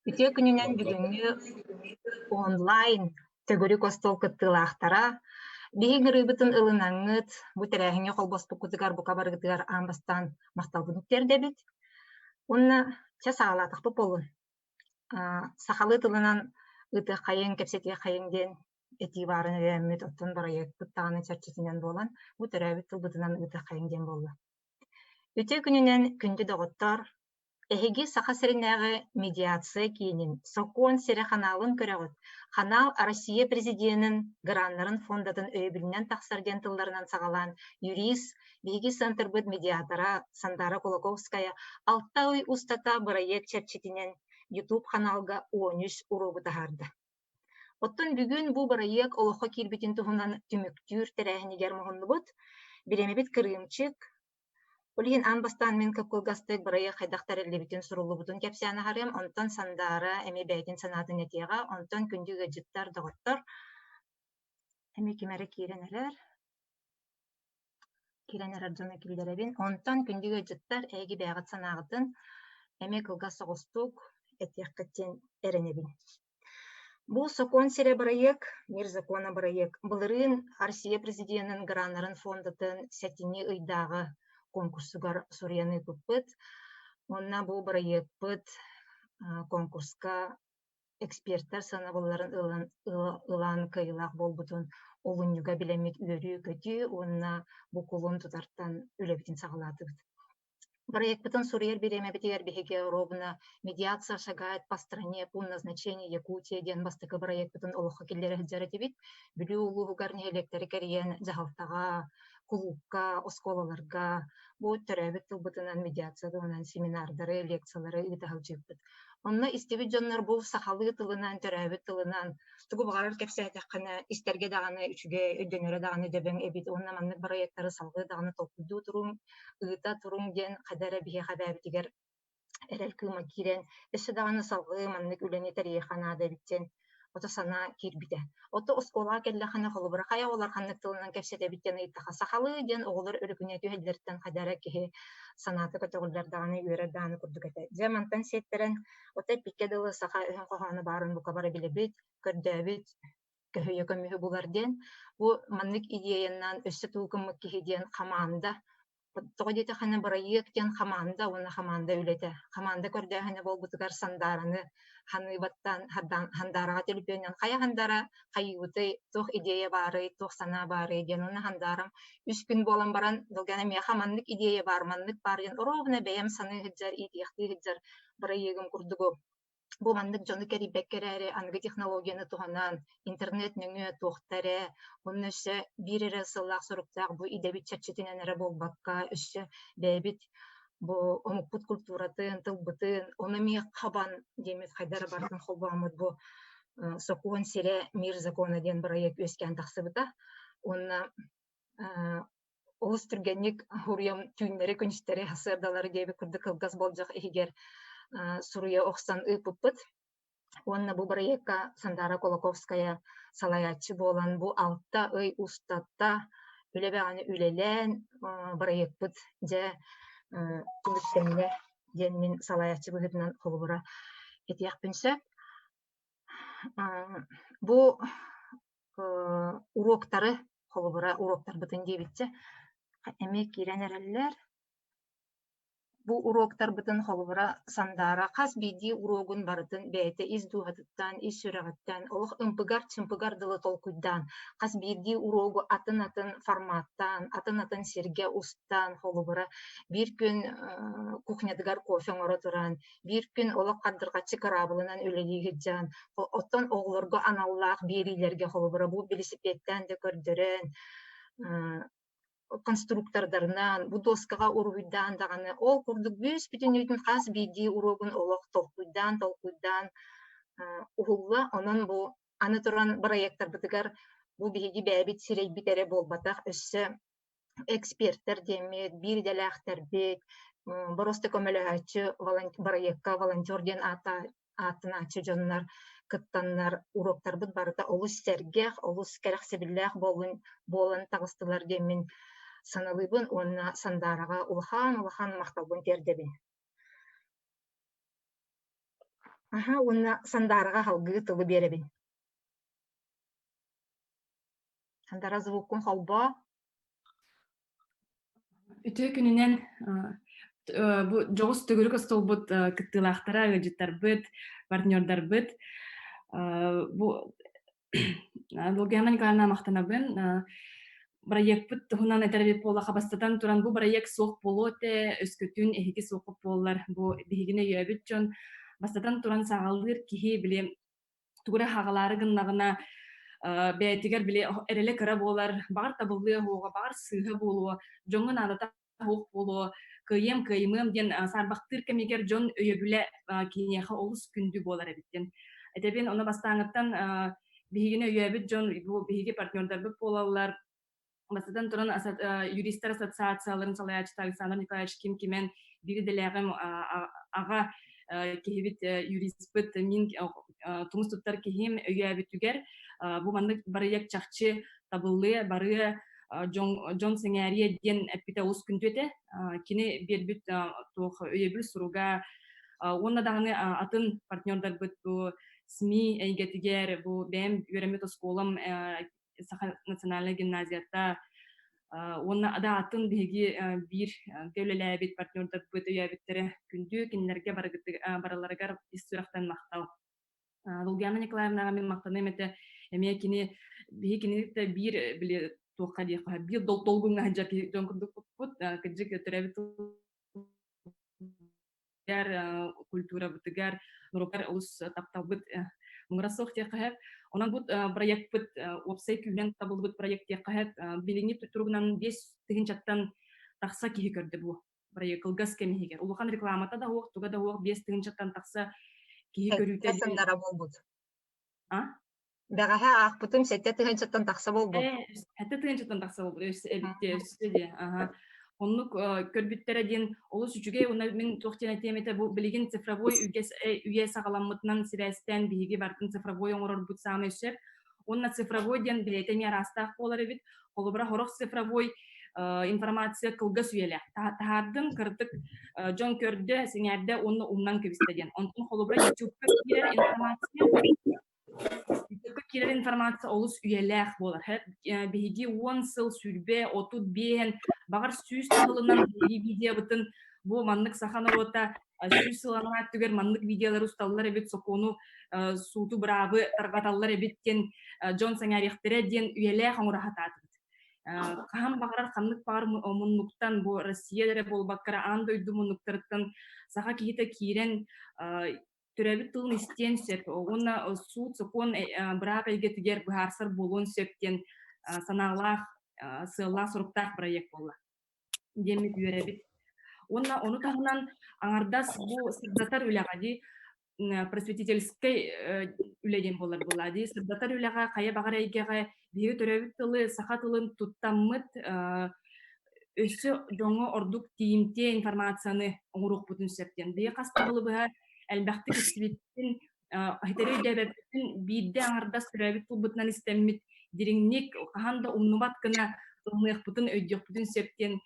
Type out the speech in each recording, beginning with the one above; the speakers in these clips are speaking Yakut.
Үтүө күнүнэн бүгүҥҥү онлайн төгүрүк остуол кыттыылаахтара. Биһиги ыҥырыыбытын ылынаҥҥыт, бу тэрээһиҥҥэ холбоспуккутугар бука барыгытыгар аан бастаан махталбытын тиэрдэбит. Уонна чэ саҕалаатахпыт буоллун. Сахалыы тылынан ыытыаххайыҥ, кэпсэтиэххэйиҥ диэн этии баарын өйөөммүт, оттон бырайыакпыт даҕаны чэрчитинэн буолан, бу төрөөбүт тылбытынан ыытыаххайыҥ диэн буолла. Үтүө күнүнэн күндү доҕоттор, Эһиги Саха сиринээҕи Медиация киинин Сокуон сирэ ханаалын көрөҕүт. Ханаал Россия Президенин граннарын фондатын өйөбүлүнэн тахсар диэн тылларынан саҕалаан юрист, биһиги центрбыт медиатора Сандара Кулаковская 6 ый устата бырайыак чэрчитинэн YouTube ханаалга 13 уруогу таһаарда. Оттон бүгүн бу бырайыак олоххо киирбитин туһунан түмүктүүр тэрээһинигэр муһуннубут. Бириэмэбит кырыымчык, Ол иһин аан бастаан мин кып-кылгастык бырайыак хайдах тэриллибитин, суруллубутун кэпсээн аһарыам, онтон Сандаара эмиэ бэйэтин санаатын этиэҕэ, онтон күндү ыалдьыттар, доҕоттор эмиэ ким эрэ киирэн эрэр, киирэн эрэр дьону киллэрэбин. Онтон күндү ыалдьыттар, эһиги бэйэҕит санааҕытын эмиэ кылгас соҕустук этиэххит диэн эрэнэбин. Бу сокуон сирэ бырайыак, Мир закона бырайыак былырыын Россия Президенин граннарын фондатын сэтинньи ыйдааҕы конкурсугар суруйан ыыппыппыт. Уонна бу бырайыакпыт конкурска экспертэр сыанабылларын ылан, ылан кыайыылаах буолбутун олунньуга билэммит үөрүү-көтүү уонна бу кулун тутартан үлэбитин саҕалаатыбыт. Проекпытын суруйар бириэмэбитигэр биһиги ровно «Медиация шагает по стране, пункт назначения Якутия» диэн бастакы бырайыакпытын олоххо киллэрэ сылдьар этибит. Бүлүү улууһугар нэһилиэктэри кэрийэн дьаһалтаҕа, кулуупка, оскуолаларга бу төрөөбүт тылбытынан медиация туһунан семинардары, лекциялары ыыта сылдьыбыппыт. Онно истибит дьоннор бу сахалыы тылынан, төрөөбүт тылынан тугу баҕарар кэпсээтэххинэ, истэргэ даҕаны үчүгэй, өйдөнөрө даҕаны дөбөҥ эбит уонна маннык бырайыактары салгыы даҕаны толкуйдуу туруҥ, ыыта туруҥ диэн хайда эрэ биһиэхэ эбээбитигэр эрэл кыыма киирэн, өссө даҕаны салгыы маннык үлэни тэрийиэххэ наада эбит диэн ото санаа киирбитэ. Ото оскуолаҕа кэллэххинэ, холобура, хайа оҕолор ханнык тылынан кэпсэтэбит диэн ыйыттаха, сахалыы диэн оҕолор өрүкүнэ түһэллэриттэн хайда эрэ киһи санаата көтөҕүллэр даҕаны, үөрэр даҕаны курдук этэ. Дьэ, мантан сиэттэрэн, ото эппиккэ дылы саха өһүн хоһооно баарын бука бары билэбит, көрдөөбүт, көһүйэ көмүһү булар диэн. Бу маннык идеянан өссө тугу гыммыт киһи диэн хамаанда тоҕо диэтэххинэ бырайыак диэн хамаанда уонна хамаанда үлэтэ. Хамаанда көрдөөһүнэ буолбутугар Сандаараны ханыыбаттан Хандаараҕа төлөпүөнүнэн хайа Хандаара хайыыбытый, туох идея баарый, туох санаа баарый диэн уонна Хандаарам үс күн буолан баран Долгана миэхэ маннык идея баар, маннык баар диэн ровно бэйэм саныы сылдьар, иитиэхтии сылдьар бырайыагым курдугу бу маннык дьону кэрийбэккэ эрээри аныгы технологияны туһанан интернет нөҥүө туохта эрэ уонна өссө биир эрэ сыллаах-соруктаах бу идэбит чэрчитинэн эрэ буолбакка өссө бэйэбит бу омукпут культуратын, тылбытын ону эмиэ хабан диэммит хайда эрэ барытын холбооммут бу сокуон сирэ мир закона диэн бырайыак үөскээн тахсыбыта уонна олус түргэнник суруйам түүннэри күнүстэри сарсыардалары диэбит курдук кылгас болдьох иһигэр суруйа охсон ыыппыппыт. Уонна бу бырайыакка Сандара Кулаковская салайааччы буолан бу 6 ый устата үлэ бөҕөнү үлэлээн бырайыакпыт дьэ түмүктэннэ диэн мин салайааччы быһыытынан холобура этиэхпин сөп. Бу уруоктары, холобура, уруоктарбытын диэбиччэ, эмиэ киирэн эрэллэр. Бу уруоктарбытын холобура Сандаара хас биирдии уруогун барытын бэйэтэ ис дууһатыттан, ис сүрэҕиттэн, олох ымпыгар-чымпыгар дылы толкуйдаан, хас биирдии уруогу атын-атын форматтаан, атын-атын сиргэ устан, холобура, биир күн кухнятыгар кофе оҥоро туран, биир күн олох хардырҕаччы кыраабылынан үлэлии сылдьан, оттон оҕолорго аналлаах биэриилэргэ холобура бу билисипиэттээн да көрдөрөн, конструктордарынан, бу дуоскаҕа уруһуйдаан даҕаны ол курдук бүүс-бүтүннүүтүн хас биирдии уруогун олох толкуйдаан-толкуйдаан уһулла. Онон бу аны туран бырайыактарбытыгар бу биһиги бэйэбит сирэйбит эрэ буолбатах, өссө экспертэр диэммит, биир идэлээхтэрбит, боруоста көмөлөһөөччү бырайыакка волонтер диэн аата ааттанааччы дьоннор кыттаннар уруоктарбыт барыта олус сэргэх, олус кэрэхсэбиллээх буолун буолан таҕыстылар диэммин саналыыбын уонна Сандаараҕа улахан-улахан махталбын тиэрдэбин. Аха уонна Сандаараҕа салгыы тылы биэрэбин. Сандара звуккун холбоо. Үтүө күнүнэн бу дьоҕус төгүрүк остуолбут кыттыылаахтара, ыалдьыттарбыт, партнердарбыт. Бу Долгияна Николаевна махтанабын. Бырайыакпыт туһунан этэр эбит буоллахха, бастатан туран бу бырайыак суох буолуо этэ, өскөтүн эһиги суоххут буоллар, бу биһигини өйөөбүт дьон бастатан туран саҕалыыр киһи били тугу эрэ хаҕалаары гыннаҕына бэйэтигэр били эрэлэ кыра буолар, баҕар табыллыа уоҕа, баҕар сыыһа буолуо, дьоҥҥо наадата суох буолуо, кыайыам, кыайымыам диэн саарбахтыыр кэмигэр дьон өйөбүлэ киниэхэ олус күндү буолар эбит диэн. Этэбин, ону бастааҥыттан биһигини өйөөбүт дьон бу биһиги партнердарбыт буолаллар. Бастатан туран юристар ассоциацияларын салайааччыта Александр Николаевич Ким Кимен биир идэлээҕим аҕа киһибит юриспыт мин тумус туттар киһим өйөөбүтүгэр бу маннык барыйак чахчы табыллыа барыа дьон, дьон сэҥээриэ диэн эппитэ олус күндү этэ. Кини биэрбит туох өйөбүл суруга уонна даҕаны атын партнердарбыт бу СМИ эйгэтигэр бу бэйэм үөрэммит оскуолам Саха национальнай гимназията уонна да атын биһиги биир үлэлээбит партнердарбыт өйөөбүттэрэ күндү кинилэргэ барыларыгар ис сүрэхтэн махтал. Лугиана Николаевнаҕа мин махтаныам этэ. Эмиэ кини биһи киниттэ биир били туохха диэххэ биир долгуҥҥа сылдьар киһи дьон курдукпут. Кырдьык төрөөбүт культурабытыгар, норуокар олус тапталбыт муҥура суох диэххэ сөп. Онон бу проектпыт уопсай күүһүнэн табыллыбыт проект диэххэ сөп. Билиҥҥи туругунан 5 тыһыынчаттан тахса киһи көрдө бу проект кылгас кэм иһигэр. Улахан рекламата да суох, туга да суох 5 тыһыынчаттан тахса киһи көрүүтэ. Сандара буолбут. А? Бэҕэһээ аахпытым 7 тыһыынчаттан тахса буолбут. 7 тыһыынчаттан тахса буолбут. Өссө эбит өссө диэ. Аха. Оннук көрбүттэрэ диэн олус үчүгэй уонна мин туох диэн этиэм этэ бу билигин цифровой үгэс үйэ саҕаламмытынан сибээстээн биһиги барытын цифровой оҥорорбут саамай сөп. Уонна цифровой диэн бэйэтэ эмиэ араастаах буолар эбит. Холобура, сорох цифровой информация кылгас үйэлээх. Таһаардын, кырдык дьон көрдө, сэҥээрдэ уонна умнан кэбистэ диэн. Онтон холобура YouTube-ка киирэр информация YouTube-ка киирэр информация олус үйэлээх буолар. Биһиги 10 сыл, 20, 35, баҕар 100 сылынан биһиги видеобытын бу маннык саха норуота 100 сыл анараа өттүгэр маннык видеолары усталлар эбит, сокуону, сууту, быраабы тарҕаталлар эбит диэн дьон сэҥээриэхтэрэ диэн үйэлээх оҥоро сатаатыбыт. Хаһан баҕарар ханнык баҕар муннуктан бу Россия эрэ буолбакка аан дойду муннуктарыттан саха киһитэ киирэн төрөөбүт тылын истиэн сөп уонна суут сокуон быраап эйгэтигэр быһаарсар буолуон сөп диэн санаалаах сыаллаах-соруктаах проект буолла диэммит үөрэбит. Уонна ону таһынан аҥардас бу сырдатар үлэҕэ дии просветительскай үлэ диэн буолар буолла дии сырдатар үлэҕэ хайа баҕар эйгэҕэ биһиги төрөөбүт тылы саха тылын туттаммыт өссө дьоҥҥо ордук тиийимтиэ информацияны оҥоруохпутун сөп диэн. Биһиги хас да сылы быһа элбэхтик истибиппин, ситэри өйдөөбөппүтүн биирдэ аҥардас төрөөбүт тылбытынан истэммит дириҥник хаһан да умнубат гына ылыныахпытын, өйдүөхпүтүн сөп диэн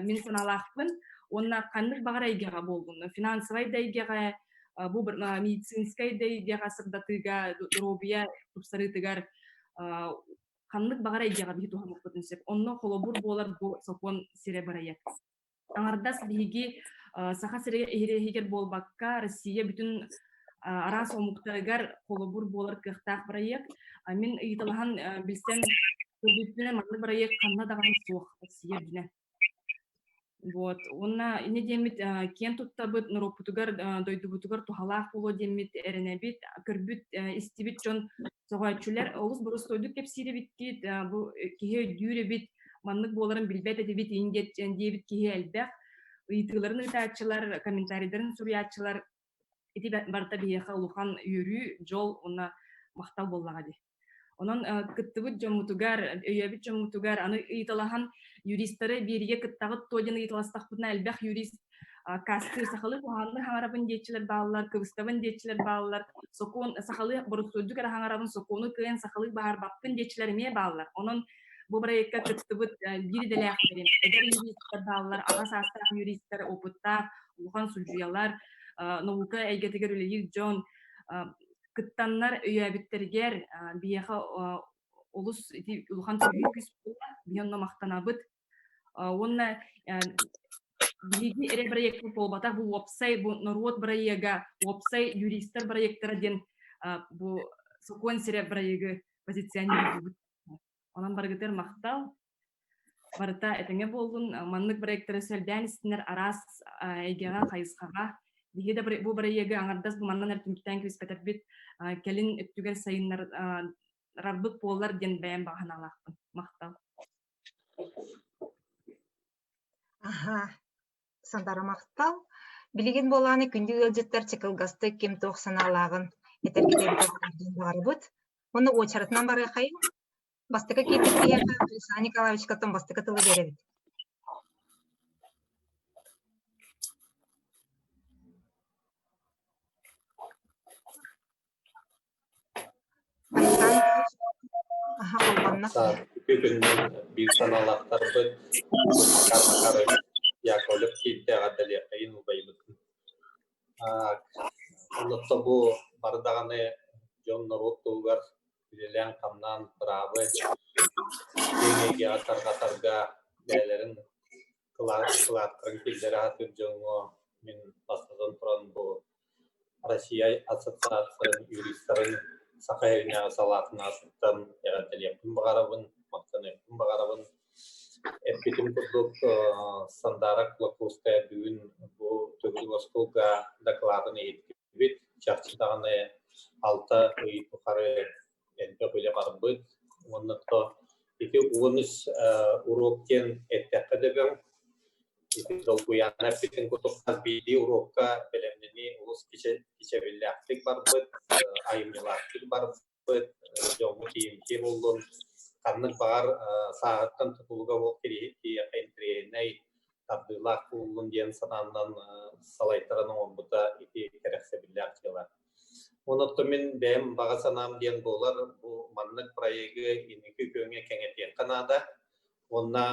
мин санаалаахпын. Уонна ханнык баҕар эйгэҕэ буоллун, финансовай да эйгэҕэ, бу медицинскэй да эйгэҕэ сырдатыыга, доруобуйа тупсарыытыгар ханнык баҕар эйгэҕэ биһи туһаныахпытын сөп. Онно холобур буолар бу сокуон сирэ бырайыак. Аҥардас биһиги Саха сиригэр иһигэр буолбакка, Россия бүтүн араас омуктарыгар холобур буолар кыахтаах бырайыак. Мин ыйыталаһан билсэн көрбүппүнэн маннык бырайыак ханна даҕаны суох Россия үрдүнэн. Вот. Уонна инньэ диэммит киэн туттабыт, норуоппутугар, дойдубутугар туһалаах буолуо диэммит эрэнэбит. Көрбүт, истибит дьон сөҕөөччүлэр олус боростуойдук кэпсиир эбиккит, бу киһи өйдүүр эбит, маннык буоларын билбэт этибит диэбит киһи элбэх. Ыйытыыларын ыытааччылар, комментарийдарын суруйааччылар ити барыта биһиэхэ улахан үөрүү, дьол уонна махтал буоллаҕа дии. Онон кыттыбыт дьоммутугар, өйөөбүт дьоммутугар аны ыйыталаһан юристары биэриигэ кыттаҕыт дуо диэн ыйыталастахпытына элбэх юрист кастыыр сахалыы куһаҕаннык хаҥарабын диэччилэр бааллар, кыбыстабын диэччилэр бааллар, сокуон сахалыы боростуойдук эрэ хаҥарабын, сокуону кыайан сахалыы баһаарбаппын диэччилэр эмиэ бааллар. Онон бу проекка кыттыбыт биир идэлээхтэрин, эдэр юристар бааллар, аҕа саастаах юристар, опыттаах улахан судьуйалар. наука эйгэтигэр үлэлиир дьон кыттаннар өйөөбүттэригэр биһиэхэ олус ити улахан төһүү күүс буолла. Биһи онно махтанабыт. Уонна биһиги эрэ проектпыт буолбатах, бу уопсай, бу норуот бырайыага, уопсай юристар проектара диэн бу сокуон сирэ бырайыагы позиционируйдубут. Онон барыгытыгар махтал. Барыта этэҥэ буоллун. Маннык проектары сэлбээн истинэр араас эйгэҕэ, хайысхаҕа. Биһиги да бу бырайыагы аҥардас бу маннан эртимтэн кэбиспэтэрбит кэлин өттүгэр сайыннарарбыт буоллар диэн бэйэм баҕа санаалаахпын. Махтал. Аха, Сандара махтал. Билигин буолааны күндү ыалдьыттар чыкылгастык ким туох санаалааҕын этэргит эбитэ диэн баҕарабыт. Уонна уочаратынан барыахайын. Бастакы киирбит киһиэхэ Александр Николаевичкаттан бастакы тылы биэрэбит. Үтүө күнүнэн биир санаалаахтарбыт Макар Макарович Яковлев киирдэ эҕэрдэлиэххэйин убайбытын. Оннуттан бу бары даҕаны дьон норуот туһугар үлэлээн-хамнаан быраабы киэҥ эйгэҕэ тарҕатарга бэйэлэрин кылааттарын киллэрэ сатыыр дьоҥҥо мин бастатан туран бу Россия Ассоциациятын юристарын Саха Сиринээҕи салаатын аатыттан эҕэрдэлиэхпин баҕарабын, махтаныахпын баҕарабын. Эппитим курдук, Сандара Кулаковская бүгүн бу төгүрүк остуолга дакылаатын иһиттибит. Чахчы даҕаны 6 ый тухары элбэх үлэ барбыт. Уонна то ити 13 уруок диэн эттэххэ дөбөҥ. Ити долгуйаана эппитин курдук хас биирдии уруокка бэлэмнэнии олус кичэбиллээхтик барбыт, айымньылаахтык барбыт, дьоҥҥо тиийимтиэ буоллун, ханнык баҕар сааһыттан тутулуга суох киһиэхэ интэриэһинэй, тардыылаах буоллун диэн санаанан салайтаран оҥорбута ити кэрэхсэбиллээх дьыала. Онон мин бэйэм баҕа санаам диэн буолар, бу маннык проегы инники күөҥҥэ кэҥэтиэххэ наада. Уонна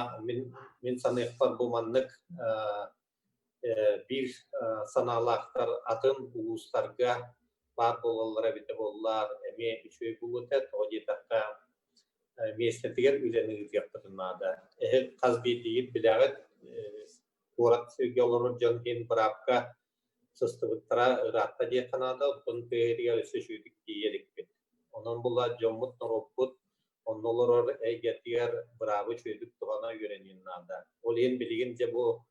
мин саныахпар бу маннык биир санаалаахтар атын улуустарга баар буолаллара эбитэ буоллар эмиэ үчүгэй буолуо этэ. Тоҕо диэтэххэ, миэстэтигэр үлэни ыытыахпытын наада. Эһи хас биирдиигит билэҕит, куорат сиргэ олорор дьон иһин быраапка сыстыбыттара ыраатта диэххэ наада, оттон тыа иһигэр өссө үчүгэйдик тиийэ иликпит. Онон була дьоммут, норуоппут онно олорор эйгэтигэр быраабы үчүгэйдик туһана үөрэниэн наада. Ол иһин билигин дьэ бу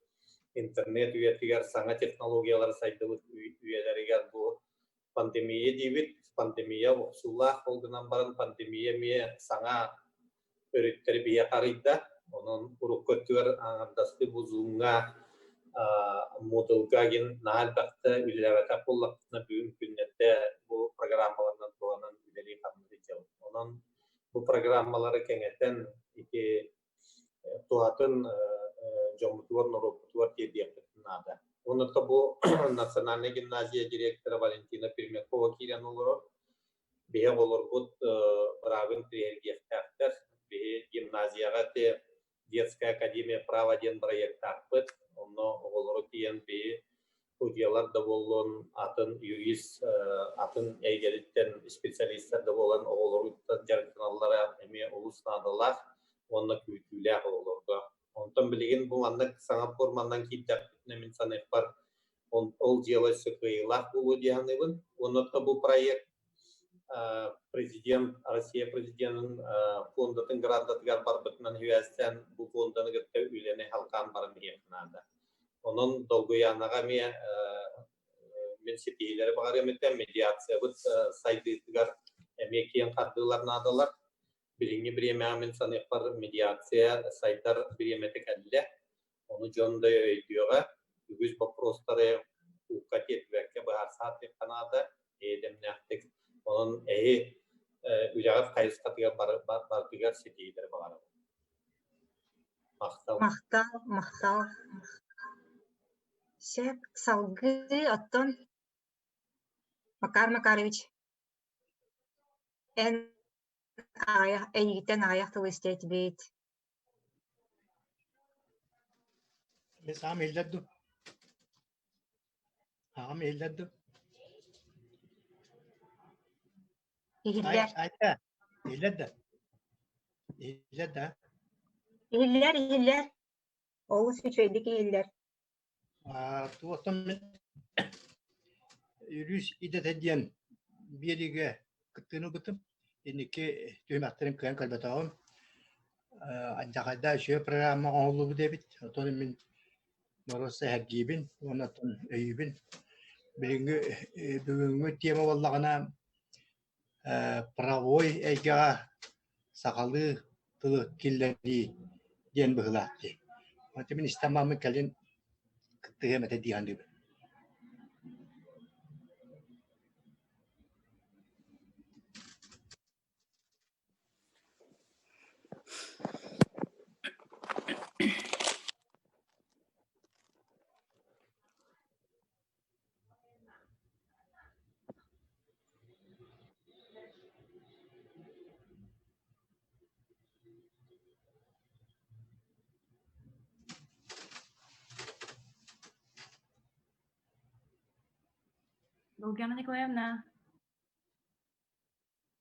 интернет үйэтигэр саҥа технологиялар сайдыбыт үйэлэригэр бу пандемия диибит. Пандемия охсуулаах, ол гынан баран пандемия эмиэ саҥа өрүттэри биһиэхэ арыйда. Онон урукку өттүгэр аҥардастыы бу Zoom-ҥа, Moodle-га диэн наһаа элбэхтэ үлэлээбэтэх буоллахпытына, бүгүн күннэтэ бу программаларынан туһанан үлэлии-хамныы сылдьабыт. Онон бу программалары кэҥэтэн ити туһатын дьоммутугар, норуоппутугар тиэрдиэхпитин наада. Уонна бу Национальнай гимназия директора Валентина Пермякова киирэн олорор. Биһи оҕолорбут быраабын тириэрдиэхтээхтэр. Биһи гимназияҕа ити Детская академия права диэн бырайыактаахпыт. Онно оҕолору тиийэн биһи судьуйалар да буоллун, атын юрист, атын эйгэлиттэн специалистар да буолан оҕолору дьарыктаналлара эмиэ олус наадалаах уонна күүтүүлээх оҕолорго. Онтон билигин бу маннык саҥа форманан киирдэхпитинэ мин саныахпар ол дьыала өссө кыайыылаах буолуо дии саныыбын. Уонна бу проект президент Россия президенин фондатын грантатыгар барбытынан сибээстээн бу фонданы кытта үлэни халҕаан баран иһиэххэ наада. Онон долгуйаанаҕа эмиэ мин ситиһиилэри баҕарыам этэ, медиациябыт сайдыытыгар эмиэ киэҥ хардыылар наадалар. Билиҥҥи бириэмэҕэ мин саныахпар медиация сайдар бириэмэтэ кэллэ. Ону дьон да өйдүөҕэ, үгүс боппуруостары уукка тиэрдибэккэ быһаарса сатыахха наада, эйэ-дэмнээхтик. Онон эһи үлэҕит хайысхатыгар барытыгар ситиһиилэри баҕарабын. Махтал. Махтал, махтал. Сөп, салгыы оттон Макар Макарович, эн аҕыйах эйигиттэн аҕыйах тылы истээтибит. Мин саам иһиллэр дуу? Аҕам иһиллэр дуу? Иһиллэр. Айта, иһиллэр да? Иһиллэр да? Иһиллэр, иһиллэр. Олус үчүгэйдик иһиллэр. Туохтан мин Үрүс идэтэ диэн биэриигэ кыттыыны ылбытым. Инники түһүмэхтэрин кыайан көрбөтөҕүм. Алдьархайдаах үчүгэй программа оҥоһуллубут эбит. Оттон мин норуот сэһэргиибин уонна оттон өйүүбүн. Билиҥҥи бүгүҥҥү тема буоллаҕына правовой эйгэҕэ сахалыы тылы киллэрии диэн быһыылаах дии. Ити мин истэн бараммын кэлин кыттыһыам этэ дии саныыбын. Долгана Николаевна.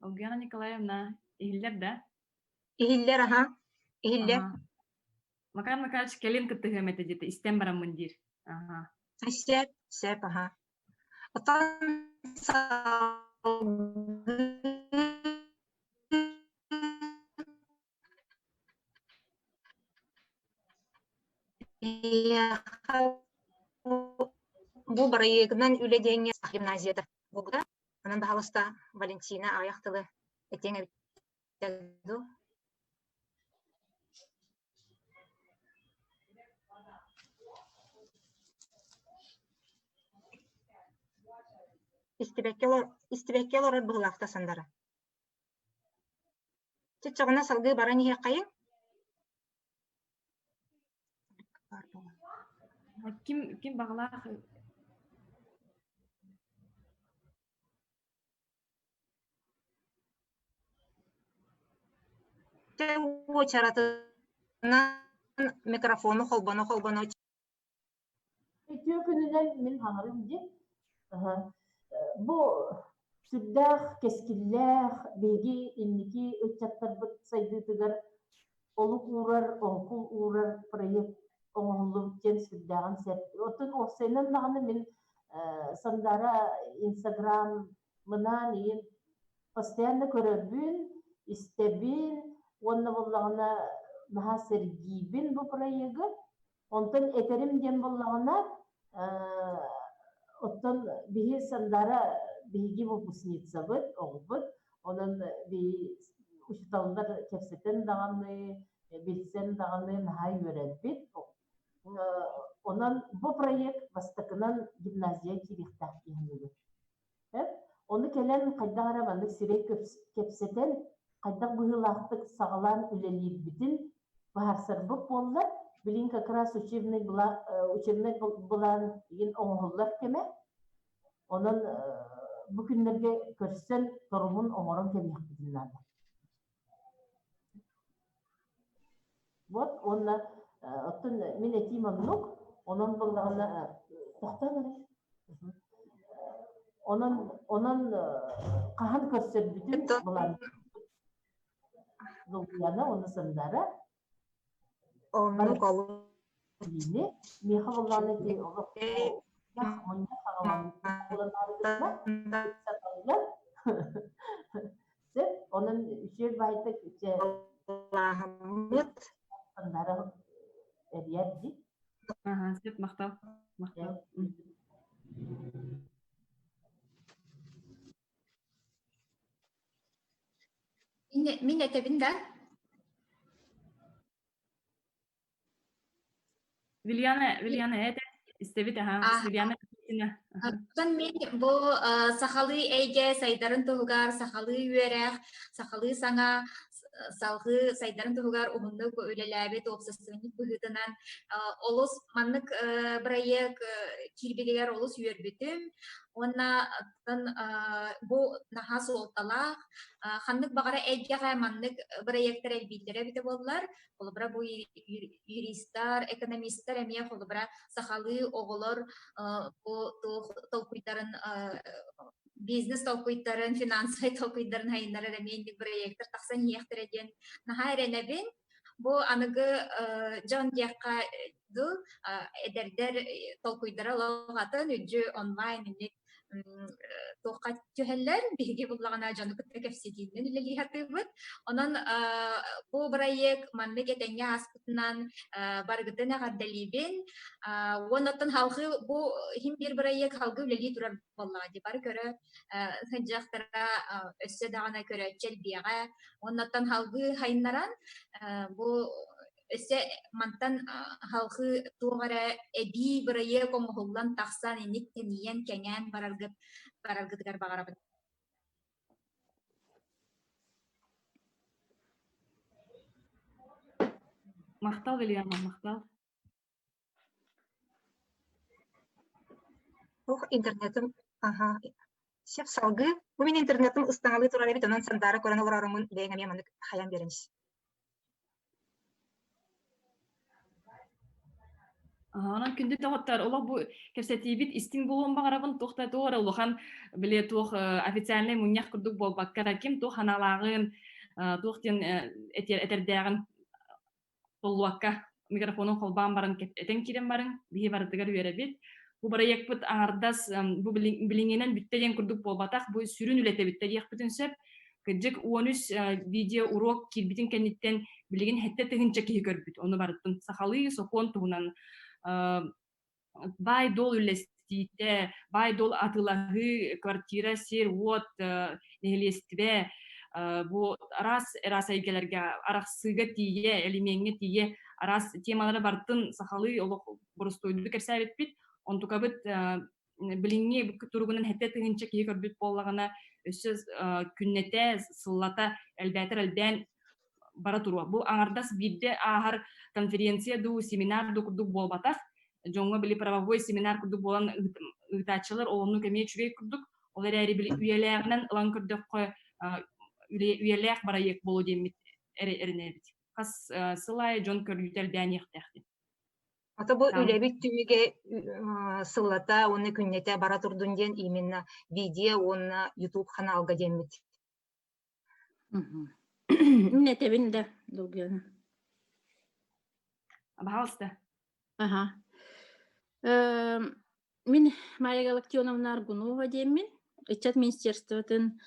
Долгана Николаевна, иһиллэр да? Иһиллэр, аха. Иһиллэр. Аха. Макар Макарович кэлин кыттыһыам этэ диэтэ, истэн бараммын диир. Аха. Сөп, сөп, аха. Оттон бу бырайыагынан үлэ диэҥҥэ гимназията буолбута. Онон баһаалыста Валентина аҕыйах тылы этиэҥ эбитэ дуу? Истибэккэ олор, истибэккэ олорор быһыылаахта Сандара. Чыччаҕына салгыы баран иһиэххэйиҥ. Ким ким баҕалаах Уочаратынан микрофону холбоно-холбоно Үтүө күнүнэн мин хаҥарым дии. Бу сүрдээх кэскиллээх биһиги инники ыччаттарбыт сайдыытыгар олук уурар, оҥкул уурар проект оҥоһуллубут диэн сүрдээҕин сөп. Оттон уопсайынан даҕаны мин Сандаара Инстаграм мынаан иин постоянно көрөбүн, истэбин уонна буоллаҕына наһаа сэргиибин бу проегы. Онтон этэрим диэн буоллаҕына, оттон биһи Сандаара биһиги выпускницабыт, оҕобут, онон биһи учууталлар кэпсэтэн даҕаны, билсэн даҕаны наһаа үөрэрбит. Онон бу проект бастакынан гимназия киириэхтээх киһи Ону кэлэн хайдах эрэ маннык сирэй кэпсэтэн, хайдах быһыылаахтык саҕалаан үлэлиирбитин быһаарсарбыт буоллар, билигин как раз учебный учебный былаан игин оҥоһуллар кэмэ. Онон бу күннэргэ көрсөн торумун оҥорон кэбиһиэхпитин наада. Вот уонна оттон мин этиим оннук, онон буоллаҕына тохтоон эрэр. Онон онон хаһан көрсөрбүтүн былаан Долгуйана уонна Сандара Оннук олус Миэхэ буоллаҕына ити олох мунньах саҕаланыыта Сөп, онон үчүгэй баайтык чэ Лааһыммыт Сандара эрийэр дии. Аха, сөп, махтал. Махтал. Мин этэбин да? Вильяна, Вильяна это истэбит аха, Вильяна Оттон мин бу сахалыы эйгэ сайдарын туһугар сахалыы үөрэх, сахалыы саҥа, салгыы сайдарын туһугар уһуннук үлэлээбит уопсастыбанньык быһыытынан олус маннык бырайыак киирбитигэр олус үөрбүтүм уонна оттон бу наһаа суолталаах ханнык баҕара эйгэҕэ маннык бырайыактар элбииллэрэ эбитэ буоллар холобура бу юристар, экономистар эмиэ холобура сахалыы оҕолор бу туох толкуйдарын бизнес толкуйдарын, финансовай толкуйдарын хайыннарар эмиэ инник бырайыактар тахсан иһиэхтэрэ диэн наһаа эрэнэбин. Бу аныгы дьон диэххэ дуу, эдэрдэр толкуйдара олох атын, үддьү онлайн инник туохха түһэллэр, биһиги буллаҕына дьону кытта кэпсэтиинэн үлэлии сатыыбыт. Онон бу бырайыак маннык этэҥҥэ ааспытынан барыгытын эҕэрдэлиибин. Уонна оттон халгыы бу иһин биир бырайыак халгыы үлэлии турар буоллаҕа дии. Бары көрө сылдьыахтара, өссө даҕаны көрөөччү элбиэҕэ. Уонна оттон халгыы хайыннаран бу өссө мантан халҕыы туох эрэ эбии бырайыак оҥоһуллан тахсан инник тэнийэн кэҥээн бараргыт бараргытыгар баҕарабын. Махтал, Ильяна, махтал. Ох, интернетым, аха, Сеп салгыы. Бу мин интернетым ыстаҥалыы турар эбит, онон сандаара көрөн олороруммун бэйэҥ эмиэ маннык хайан биэрэн ис. Онон күндү доҕоттор, олох бу кэпсэтиибит истиҥ буолуон баҕарабын, туох да туох эрэ улахан били туох официальнай мунньах курдук буолбакка да ким туох санаалааҕын, туох диэн этэрдээҕин толлуокка микрофонун холбоон баран этэн киирэн барыҥ, биһи барытыгар үөрэбит. Бу бырайыакпыт аҥардас бу билиҥҥинэн бүттэ диэн курдук буолбатах, бу сүрүн үлэтэ бүттэ диэхпитин сөп. Кырдьык 13 видео уруок киирбитин кэнниттэн билигин 7000 киһи көрбүт. Ону барытын сахалыы сокуон туһунан баай-дуол үллэстиитэ, баай-дуол атыылаһыы, квартира, сир, уот, нэһилиэстибэ бу араас араас эйгэлэргэ арахсыыга тиийэ, элимиэҥҥэ тиийэ араас темалары барытын сахалыы олох боростуойдук кэпсээбиппит. Онтукабыт билиҥҥи туругунан 7000 киһи көрбүт буоллаҕына, өссө күннэтэ, сыллата элбээтэр элбээн бара туруо. Бу аҥардас биирдэ ааһар конференция дуу, семинар дуу курдук буолбатах. Дьоҥҥо били правовой семинар курдук буолан ыытааччылар ол оннук эмиэ үчүгэй курдук. Ол эрээри били үйэлээҕинэн ылан көрдөххө, үйэлээх бырайыак буолуо диэммит эрэнэбит. Хас сыл аайы дьон көрүүтэ элбээн иһиэхтээх диэн. Ата бу үлэбит түмүгэ сыллата уонна күннэтэ бара турдун диэн именно видео уонна YouTube ханаалга диэммит. Мин этэбин да, Долгуйана. Пожалуйста. Аха. Мин Майя Галактионовна Аргунова диэммин. Ыччат министерствотын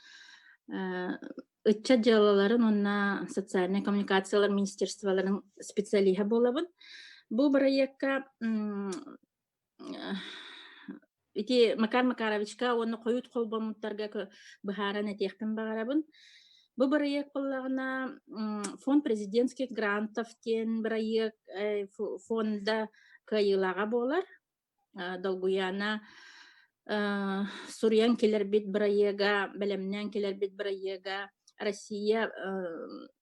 ыччат дьыалаларын уонна социальнай коммуникациялар министерстволарын специалиһа буолабын. Бу бырайыакка Ити Макар Макаровичка уонна хойут холбоммуттарга быһааран этиэхпин баҕарабын. Бу бырайыак буоллаҕына фонд президентских грантов диэн бырайыак фонда кыайыылааҕа буолар. Долгуйаана суруйан кэлэрбит бырайыага, бэлэмнээн кэлэрбит бырайыага Россия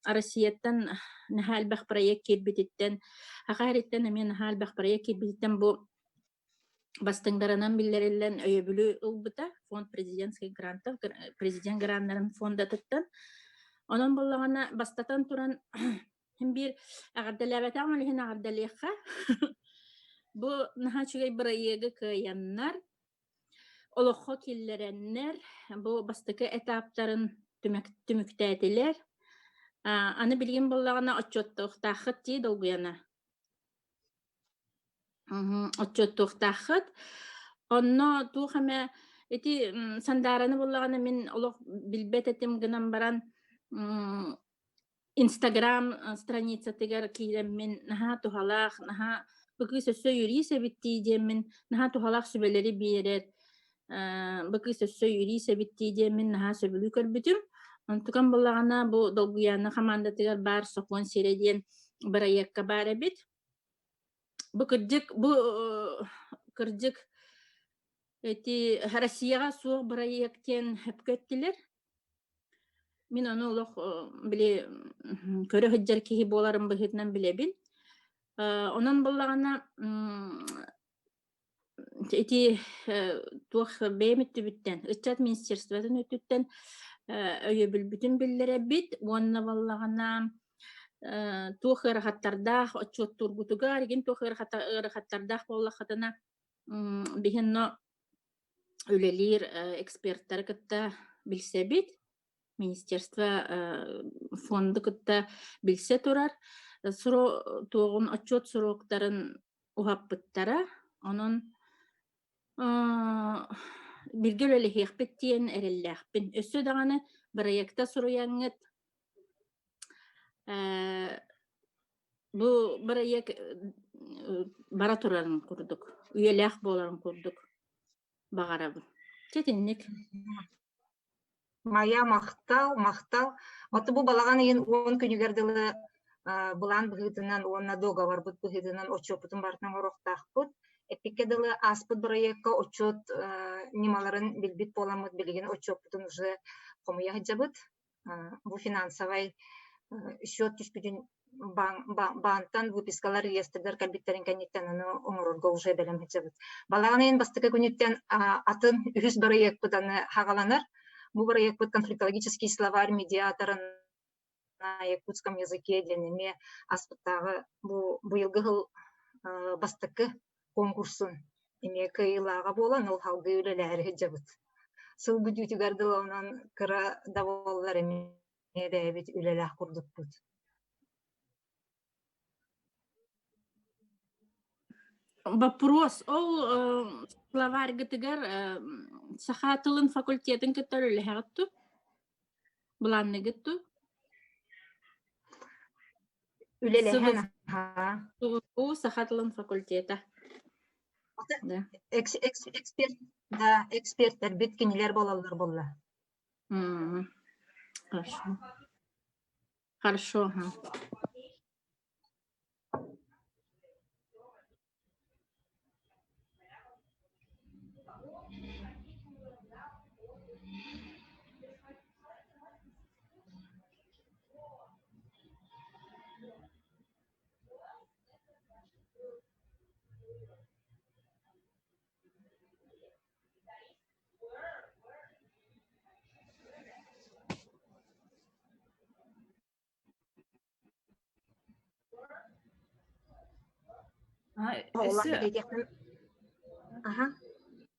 Россияттан наһаа элбэх проект киирбититтэн, Саха сириттэн эмиэ наһаа элбэх проект киирбититтэн бу бастыҥдарынан биллэриллэн өйөбүлү ылбыта фонд президентских грантов президент граннарын фондатыттан. Онон буоллаҕына бастатан туран син биир эҕэрдэлээбэтэҕим ол иһин эҕэрдэлиэххэ. Бу наһаа үчүгэй бырайыагы кыайаннар, олоххо киллэрэннэр бу бастакы этаптарын түмүктээтилэр. Аны билигин буоллаҕына отчуоттуохтааххыт дии долгуйана. Отчуоттуохтааххыт. Онно туох эмэ ити Сандаараны буллаҕына мин олох билбэт этим гынан баран Инстаграм страницатыгар киирэммин наһаа туһалаах, наһаа бу кыыс өссө юрист эбит дии диэммин наһаа туһалаах сүбэлэри биэрэр, бу кыыс өссө юрист эбит дии диэммин наһаа сөбүлүү көрбүтүм. Онтукам буоллаҕына бу Долгуйаана хамаандатыгар баар Сокуон сирэ диэн бырайыакка баар эбит. Бу кырдьык, бу кырдьык ити Россияҕа суох бырайыак диэн сөпкө эттилэр. Мин ону олох били көрө сылдьар киһи буоларым быһыытынан билэбин. Онон буоллаҕына ити туох бэйэм өттүбүттэн, ыччат министерствотын өттүттэн өйөбүлбүтүн биллэрэбит уонна буоллаҕына туох ыарахаттардаах отчуоттуургутугар игин туох ыарахаттардаах буоллаххытына биһинно үлэлиир эксперттары кытта билсэбит. Министерство фонду кытта билсэ турар. Туоҕун отчуот суруктарын уһаппыттара. Онон бииргэ үлэлэһиэхпит диэн эрэллээхпин. Өссө даҕаны бырайыакта суруйаҥҥыт бу бырайыак бара турарын курдук, үйэлээх буоларын курдук баҕарабын. Чэ итинник. Майа махтал, махтал. Ото бу балаҕан ыйын 10 күнүгэр дылы былаан быһыытынан уонна договорбыт быһыытынан отчуоппутун барытын оҥоруохтаахпыт. Эппиккэ дылы ааспыт бырайыакка отчуот ньымаларын билбит буоламмыт билигин отчуоппутун уже хомуйа сылдьабыт. Бу финансовай счет түспүтүн баантан выпискалар реестрдэр кэлбиттэрин кэнниттэн аны оҥорорго уже бэлэм сылдьабыт. Балаҕан ыйын бастакы күнүттэн атын үһүс бырайыакпыт аны хаҕаланар. Бу бырайыакпыт конфликтологический словарь медиатора на якутском языке диэн эмиэ аспыттааҕы бу быйылгы сыл бастакы конкурсун эмиэ кыайыылааҕа буолан ол салгыы үлэлээри сылдьабыт. Сыл бүтүүтүгэр дылы онон кыра да буоллар эмиэ бэйэбит үлэлээх курдукпут. Вопрос. Ол словарьгытыгар саха тылын факультетын кытта үлэлэһэҕит дуу? Былаанныгыт дуу? Үлэлэһэн СВФУ саха тылын факультета. Да. Эксперт, да, эксперттэрбит кинилэр буолаллар буолла. Хорошо. Хорошо, ага. Аха.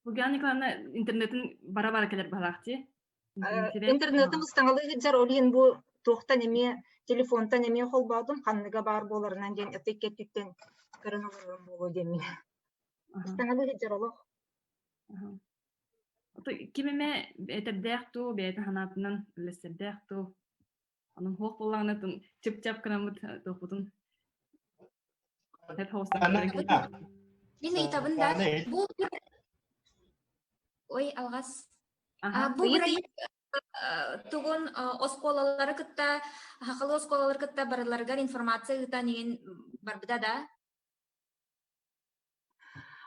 Лугиана Николаевна интернетин бара-бара кэлэр баһылаах дии. Интернетим ыстаҥалыы сылдьар, ол иһин бу туохтан эмиэ телефонтан эмиэ холбоотум, ханныга баар буоларынан диэн ытык кэттиттэн көрөн олорорум буолуо диэммин. Ыстаҥалыы сылдьар олох. Ким эмэ этэрдээх дуу, бэйэтэ санаатынан үллэстэрдээх дуу? Онон хуох буоллаҕына чып-чап гынаммыт туохпутун Мин ыйытабын да, бу Ой, алҕас. Бу бырайыак тугун оскуолалары кытта, сахалыы оскуолалары кытта барыларыгар информация ыытан иҥин барбыта да?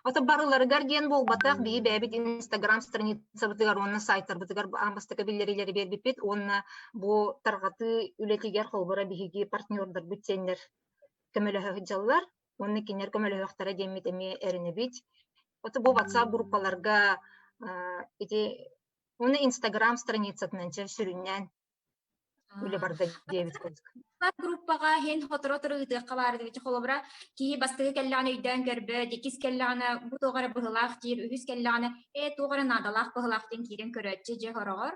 Ото барыларыгар диэн буолбатах, биһи бэйэбит Инстаграм страницабытыгар уонна сайтарбытыгар аан бастакы биллэриилэри биэрбиппит уонна бу тарҕатыы үлэтигэр холобура биһиги партнердарбыт сиэннэр көмөлөһө сылдьаллар уонна кинилэр көмөлөһүөхтэрэ диэммит эмиэ эрэнэбит. Ото бу WhatsApp группаларга ити уонна Инстаграм страницатынан чэ сүрүннээн үлэ барда диэбит курдук. Группаҕа иһин хоторо-хоторо ыытыахха баар эбит. Холобура, киһи бастакы кэллэҕинэ өйдөөн көрбөт, иккис кэллэҕинэ бу туох эрэ быһылаах диир, үһүс кэллэҕинэ ээ туох эрэ наадалаах быһылаах диэн киирэн көрөөччү дьэ хороҕор.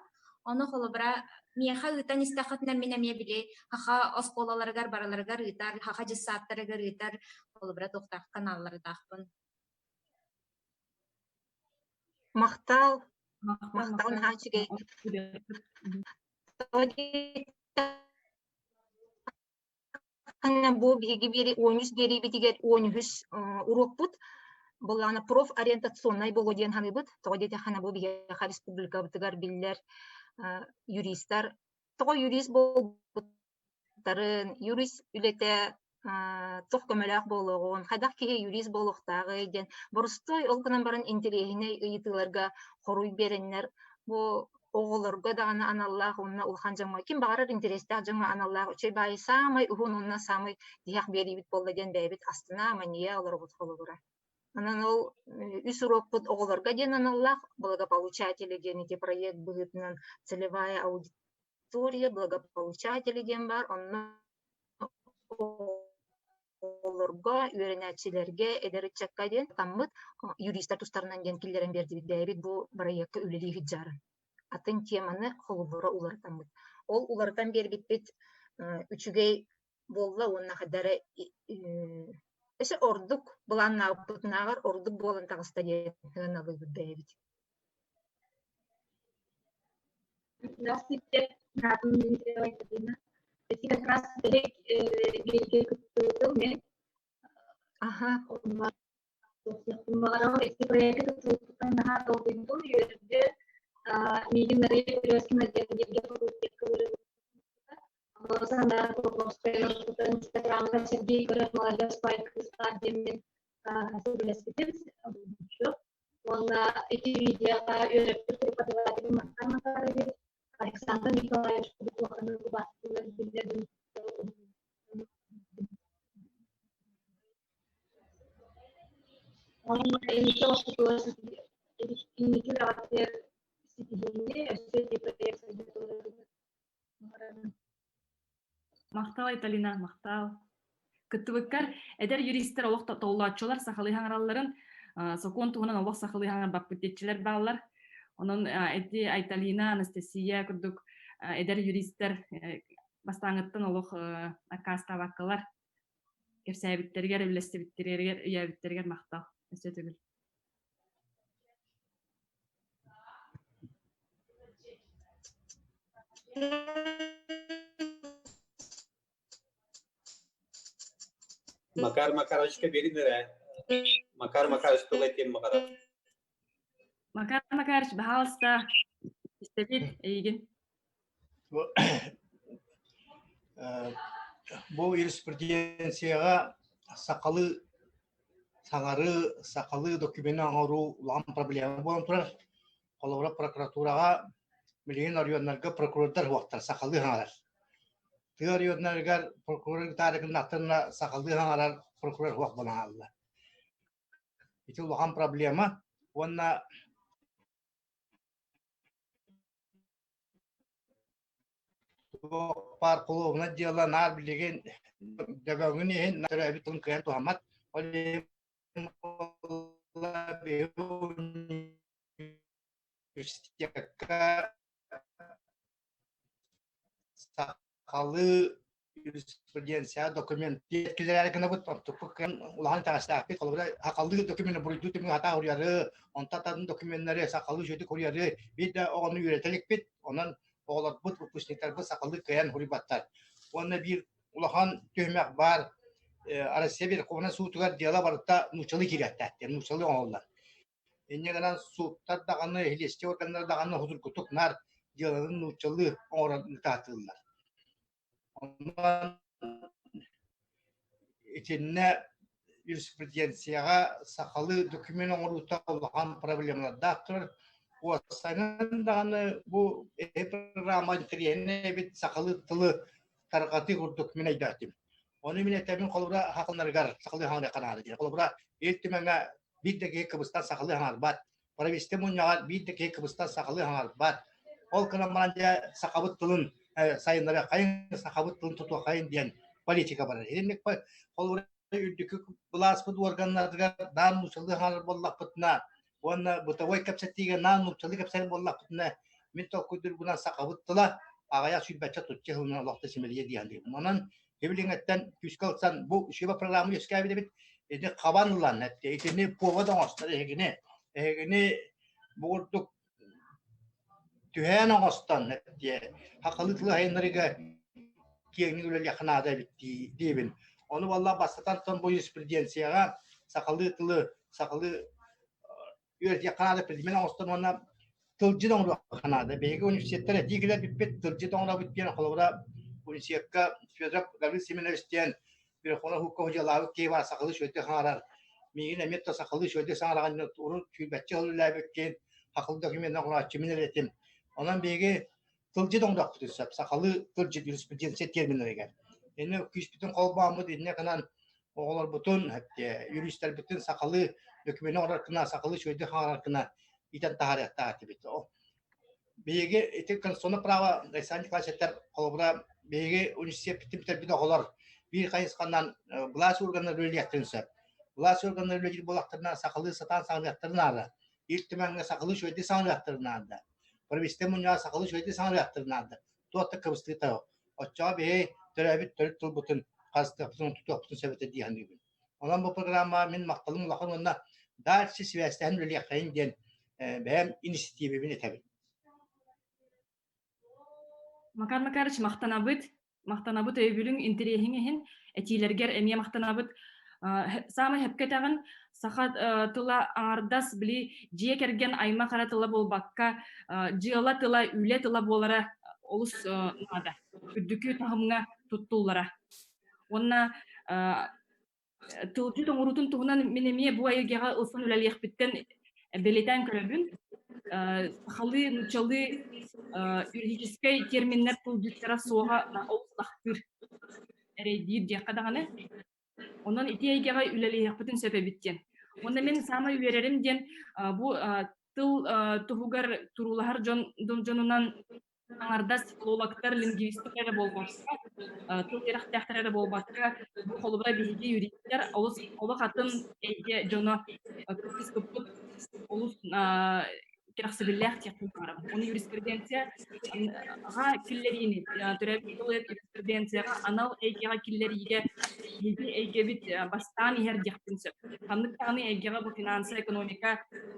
Ону холобура, миэхэ ыытан истэххитинэ мин эмиэ били хаха оскуолаларыгар барыларыгар ыытар, хаха дьыссааттарыгар ыытар, холобура туохтаах каналлардаахпын. Махтал, махтал наһаа үчүгэй. Бу биһиги биэри 13 биэриибитигэр 13 уруокпут Былаана профориентационнай буолуо диэн саныыбыт. Тоҕо диэтэххинэ бу биһиэхэ республикабытыгар биллэр юристар тоҕо юрист буолбуттарын, юрист үлэтэ туох көмөлөөх буолуоҕун, хайдах киһи юрист буолуохтааҕый диэн боростуой ол гынан баран интэриэһинэй ыйытыыларга хоруй биэрэннэр бу. Оҕолорго даҕаны аналлаах уонна улахан дьоҥҥо, ким баҕарар интэриэстээх дьоҥҥо аналлаах үчүгэй баайы саамай уһун уонна саамай тиһэх биэриибит буолла диэн бэйэбит астына, манньыйа олоробут холобура. Онон ол үс уруокпут оҕолорго диэн аналлаах благополучатели диэн ити проект быһыытынан целевая аудитория благополучатели диэн баар, онно оҕолорго, үөрэнээччилэргэ, эдэр ыччакка диэн таммыт юристар тустарынан диэн киллэрэн биэрдибит бэйэбит бу бырайыакка үлэлии сылдьарын. Атын теманы холобура уларытаммыт. Ол уларытан биэрбиппит үчүгэй буолла уонна хайдары өссө ордук былааннаабыппытынааҕар ордук буолан таҕыста диэн сыаналыыбыт бэйэбит. Здравствуйте, Дмитриева Екатерина. Эти как раз биэргэ кыттыбытым мен. Аха. Эти проекты кыттыбыттан наһаа долгуйдум, үөрдүм. Миигин Мария Березкина диэн бииргэ факультекка Инстаграмҥа Сергей көрөн молодец кыыстаах диэммин сөбүлэспитим. Уонна ити видеоҕа үөрэппит преподавателим Макар Макарович, Александр Николаевич улаханнык убаастыыллар биллэрин Уонна инники ортотугар инники үлэҕитигэр ситиһиини өссө ити проект сайдыытыгар Махтал, Айталина, махтал. Кыттыбыккар эдэр юристтэр олох толлооччулар сахалыы хаҥаралларын, сокуон туһунан олох сахалыы хаҥарбаппыт диэччилэр бааллар. Онон эти Айталина, Анастасия курдук эдэр юристтэр бастааҥыттан олох аккаастаабаккалар кэпсээбиттэригэр, үллэстибиттэригэр, өйөөбүттэригэр махтал. Өссө төгүл. Макар Макаровичка берин эрэ. Макар Макарович тыл этиэн баҕарар. Макар Макарович, баһаалыста, истэбит эйигин. Бу юриспруденцияҕа сахалыы саҥарыы, сахалыы докумены оҥоруу улахан проблема буолан турар. Холобура, прокуратураҕа билигин оройуоннарга прокурордар суохтар, сахалыы саҥарар. Тыа оройуоннарыгар прокурор таарыгыннахтарына сахалыы саҥарар прокурор суох буолан хаалла. Ити улахан проблема уонна Туох баар холуобунай дьыала наар билигин дөбөҥүн иһин төрөөбүт тылын кыайан туһаммат. Ол иһин университекка сахалыы юриспруденция документ киллэрээри гынабыт, онтукпут кыайан улахан итэҕэстээхпит. Холобура, сахалыы докумены буруйдуу түмүгү хатаа уруйары, онтон атын докуменнары сахалыы үчүгэйдик уруйары биир да оҕону үөрэтэ иликпит. Онон оҕолорбут, выпускниктарбыт сахалыы кыайан уруйбаттар. Уонна биир улахан түһүмэх баар, Россия Верховнай суутугар дьыала барыта нууччалыы киириэхтээх диэн, нууччалыы оҥоһуллар. Инньэ гынан сууттар даҕаны, илиэстии органнара даҕаны судургутук наар дьыаланы нууччалыы оҥорон ыытаатыыллар. Онон итиннэ юриспруденцияҕа сахалыы документ оҥоруута улахан проблемалардаах турар. Уопсайынан даҕаны бу программа интэриэһинэй эбит сахалыы тылы тарҕатыы курдук мин өйдөөтүм. Ону мин этэбин холобура хахалларыгар сахалыы хаҥырыахха наада диэн. Холобура Ил Түмэҥҥэ биир да киһи кыбыстан сахалыы хаҥарбат. Правительство мунньаҕар биир да киһи кыбыстан сахалыы хаҥарбат. Ол гынан баран дьэ сахабыт тылын сайыннарыаххайын, сахабыт тылын тутуоххайын диэн политика барар. Итинник холобура үрдүкү былааспыт уорганнарыгар наан нууччалыы хаҥарар буоллахпытына уонна бытовой кэпсэтиигэ наан нууччалыы кэпсэтэр буоллахпытына мин толкуйдуурбунан сахабыт тыла аҕыйах сүүрбэччэ тутча сылынан олохто симэлийэ дии саныыбын. Онон Һибилиҥэттэн күүскэ ылсан бу Шива программа үөскээбит эбит. Ити хабан ылан итини повод оҥостор эһигини эһигини бу курдук түһээн оҥостон хахалыы тылы айаннарыга киэҥник үлэлиэххэ наада эбит диибин. Ону валла бастатан тон бу юриспруденцияҕа сахалыы тылы сахалыы үөрэтиэххэ наада предмет оҥостон уонна тылдьыт оҥоруохха наада. Биһиги университеттар этии кэлэрбиппит тылдьыт оҥоробут диэн холобура университекка Федоров Гаврил Семенович диэн Верховнай Хукка худьалаабыт киһи баар сахалыы үчүгэйдик саҥарар. Миигин эмиэ да сахалыы үчүгэйдик саҥараҕын урут сүүрбэччэ сыл үлэлээбит киһи хахыл документын оҥорооччу мин эрэ этим. Онон биһиги тылдьыт оҥордохпутун сөп, сахалыы тылдьыт юриспруденция терминнэригэр. Иннэ күүспүтүн холбооммут иннэ гынан оҕолорбутун, юристарбытын сахалыы докумены оҥорор гына, сахалыы үчүгэйдик хаҥарар гына иитэн таһаарыахтаах этибит. Биһиги ити конституционное право Александр Николаевич этэр холобура биһиги университеппитин бүтэрбит оҕолор биир хайысханан былаас органнара үлэлиэхтэрин сөп. Былаас органнара үлэлиир буоллахтарына сахалыы сатаан саҥарыахтарын наада. Ил Түмэҥҥэ сахалыы үчүгэйдик саҥарыахтарын наада. Правительство мунньаҕар сахалыы үчүгэйдик саҥарыахтарын наада. Туох да кыбыстыыта суох. Оччоҕо биһиги төрөөбүт төрүт тылбытын харыстыахпытын, тутуохпутун сөп этэ дии саныыбын. Онон бу программа мин махталым улахан уонна дальше сибээстэһэн үлэлиэххэйин диэн бэйэм инициативабын этэбин. Макар Макарович, махтанабыт. Махтанабыт өйөбүлүҥ, интэриэһиҥ иһин. Этиилэргэр эмиэ махтанабыт. Саамай сөпкө этэҕин, саха тыла аҥардас били дьиэ кэргэн аймах эрэ тыла буолбакка, дьыала тыла, үлэ тыла буолара олус наада. Үрдүкү таһымҥа туттуллара. Уонна тылдьыт оҥоруутун туһунан мин эмиэ бу эйгэҕэ ылсан үлэлиэхпиттэн бэлиэтээн көрөбүн. Сахалыы, нууччалыы юридическай терминнэр тылдьыттара суоҕа олус лахтыыр, эрэйдиир диэххэ даҕаны. Онон ити эйгэҕэ үлэлиэхпитин сөп эбит диэн. Уонна мин саамай үөрэрим диэн бу тыл туһугар туруулаһар дьон дьонунан аҥардас филологтар, лингвистик эрэ буолбакка, тыл үөрэхтээхтэр эрэ буолбакка, бу холобура биһиги юристар олус олох атын эйгэ дьоно кыттыспыппыт олус кэрэхсэбиллээх диэхпин баҕарабын. Ону юриспруденцияҕа киллэриини, төрөөбүт тыл юриспруденцияҕа анал эйгэҕэ киллэриигэ биһиги эйгэбит бастаан иһэр диэхпин сөп. Ханнык даҕаны эйгэҕэ бу финанса, экономика,